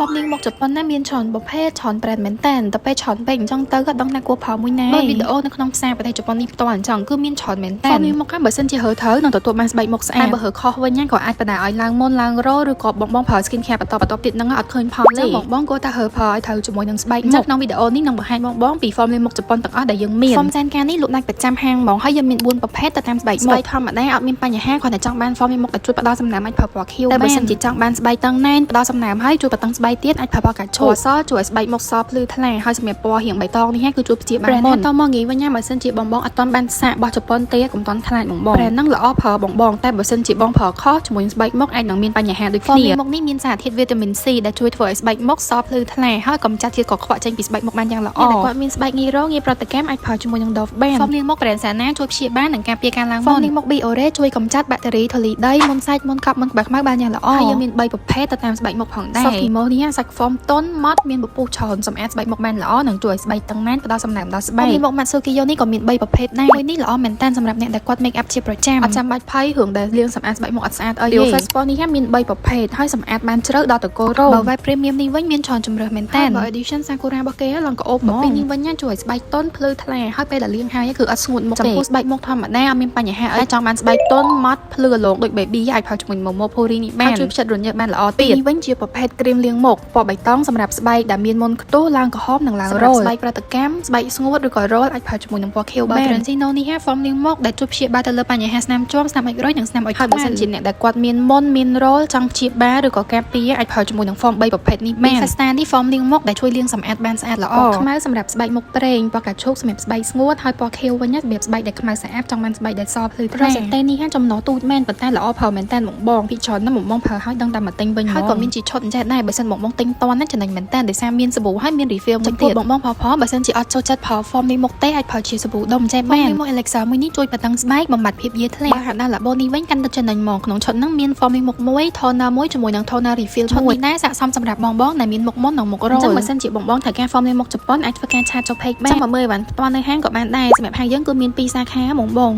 foam លាងមុខជប៉ុនណាមានច្រើនប្រភេទច្រើន brand មែនតើតែពេលច្រើនពេកអញ្ចឹងទៅក៏ដឹងថាគួរប្រើមួយណាមើលវីដេអូនៅក្នុងផ្សារប្រទេសជប៉ុននេះផ្ទាល់អញ្ចឹងគឺមានច្រើនមែនតើ foam លាងមុខហ្នឹងបើសិនជារើត្រូវនឹងទទួលបានស្បែកមុខស្អាតតែបើរើខុសវិញណាក៏អាចបណ្ដាលឲ្យឡើងមុនឡើងរឬក៏បងបងប្រើ skin care បន្តបន្តទៀតហ្នឹងអត់ឃើញផលទេបងបងគួរតែរើប្រើឲ្យត្រូវជាមួយនឹងស្បែកមុខក្នុងវីដេអូនេះនឹងបង្ហាញបងបងពី foam លាងមុខជប៉ុនទាំងអស់ដែលយើងមាន foam សែនការនេះលក់ដាច់ប្រចាំហាងហ្មងហើយយើងមាន4ប្រភេទទៅតាមស្បែកមុខស្បែកធម្មតាអត់មានបញ្ហាគ្រាន់តែចង់បាន foam លាងមុខដែលជួយផ្ដល់សំណើមអាចប្រើពណ៌ខៀវតែបើសិនជាចង់បានស្បែកតឹងណែនផ្ដល់សំណើមហើយជួយបន្តឹងស្បែកទៀតអាចប្រើពណ៌កាឈូសជួយឲ្យស្បែកមុខសភ្លឺថ្លាហើយសម្រាប់ពណ៌រៀងបៃតងនេះគឺជួយព្យាបាលមុនតមកងាយវិញណាបើសិនជាបងបងអត់ទាន់បានសាករបស់ជប៉ុនទេកុំទាន់ខ្លាចបងបង brand ហ្នឹងល្អប្រើបងបងតែបើសិនជាបងប្រើខុសជាមួយនឹងស្បែកមុខអាចនឹងមានបញ្ហាដូចគ្នាមុខនេះមានសារធាតុវីតាមីន C ដែលជួយធ្វើឲ្យស្បែកមុខសភ្លឺថ្លាហើយកម្ចាត់ជាតិកខ្វក់ចេញពីស្បែកមុខបានយ៉ាងល្អតែគាត់មានស្បែកងាយរងងាយប្រតិកម្មអាចប្រើជាមួយនឹង Dove បាន foam លាងមុខ brand Sana ជួយព្យាបាលនិងការពារការឡើងមុន foam លាងមុខ Biore ជួយកម្ចាត់បាក់តេរីធូលីដីមុនសាច់មុនកប់មុនក្បាលខ្មៅបានយ៉ាងល្អហើយយើងមាន3ប្រភេទទៅតាមស្បែកមុខផងដែរ Softymo នេះសាច់ foam ទន់ម៉ត់មានពពុះច្រើនសម្អាតស្បែកមុខបានល្អនិងជួយឲ្យស្បែកតឹងណែនផ្ដល់សំណើមដល់ស្បែកលាងមុខ Matsukiyo នេះក៏មាន3ប្រភេទដែរមួយនេះល្អមែនតើសម្រាប់អ្នកដែលគាត់ make up ជាប្រចាំអត់ចាំបាច់ភ័យរឿងដែលលាងសម្អាតស្បែកមុខអត់ស្អាតអីទេ Face Wash នេះមាន3ប្រភេទហើយសម្អាតបានជ្រៅដល់ត្រកូលរោមបើ White Premium នេះវិញមានច្រើនជម្រើសមែនតើបើ Edition Sakura របស់គេឡើងក្អូបហ្មងពីនេះវិញជួយឲ្យស្បែកទន់ភ្លឺថ្លាហើយពេលដែលលាងហើយគឺអត់ស្ងួតមុខទេចំពោះស្បែកមុខធម្មតាអត់មានបញ្ហាអីចង់បានស្បែកទន់ម៉ត់ភ្លឺរលោងដូច baby អាចប្រើជាមួយ Momo Puri នេះបានជួយផ្ចិតរញើសបានល្អទៀតនេះវិញជាប្រភេទគ្រីមលាងមុខពណ៌បៃតងសម្រាប់ស្បែកដែលមានមុនខ្ទុះឡើងក្រហមនិងឡើងរោលស្បែកប្រតិកម្មស្បែកស្ងួតឬក៏រោលអាចប្រើជាមួយនឹងពណ៌ខៀវបាន Transino នេះហា foam លាងមុខដែលជួយព្យាបាលទៅលើបញ្ហាស្នាមជាំស្នាមអុចរុយនិងស្នាមអុចហើយបើសិនជាអ្នកដែលគាត់មានមុនមានរោលចង់ព្យាបាលឬក៏ការពារអាចប្រើជាមួយនឹង foam 3ប្រភេទនេះបាន Festa នេះ foam លាងមុខដែលជួយលាងសម្អាតបានស្អាតល្អពណ៌ខ្មៅសម្រាប់ស្បែកមុខប្រេងពណ៌កាឈូកសម្រាប់ស្បែកស្ងួតហើយពណ៌ខៀវវិញសម្រាប់ស្បែកដែលខ្មៅស្អាតចង់បានស្បែកដែលសភ្លឺថ្លា Rosette នេះហាចំណុះទូចមែនប៉ុន្តែល្អប្រើមែនតើបងបងពីច្រើនណាស់បងបងប្រើហើយដឹងតែមកទិញវិញហើយក៏មានជាឈុតអញ្ចេះដែរបើសិនបងបងទិញតន់ណាចំណេញមែនតើដោយសារមានសាប៊ូហើយមាន refill មួយទៀតបងបងផលផលបើសិនជាអត់ចូលចិត្តប្រើ foam នេះមុខទេអាចប្រើជាសាប៊ូដុំចេះបាន foam នេះមុខ Alexa មួយនេះជួយបន្តឹងស្បែកបំបត្តិភាពយាធ្លាក់បើហាដាឡាបូនេះវិញកាន់តែចំណេញហ្មងក្នុងឈុតហ្នឹងមាន foam នេះមុខមួយ toner មួយជាមួយនឹង toner refill ឈុតនេះដែរស័ក្តិសមសម្រាប់បងបងដែលមានមុខមុននិងមុខរោលអញ្ចឹងបើសិនជាបងបងត្រូវការ foam នេះមុខជប៉ុនអាចធ្វើការ chat ចូល page បានចាំមកមើលអីវ៉ាន់ផ្ទាល់នៅហាងក៏បានដែរសម្រាប់ហាងយើងគឺមាន2សាខាបងបង។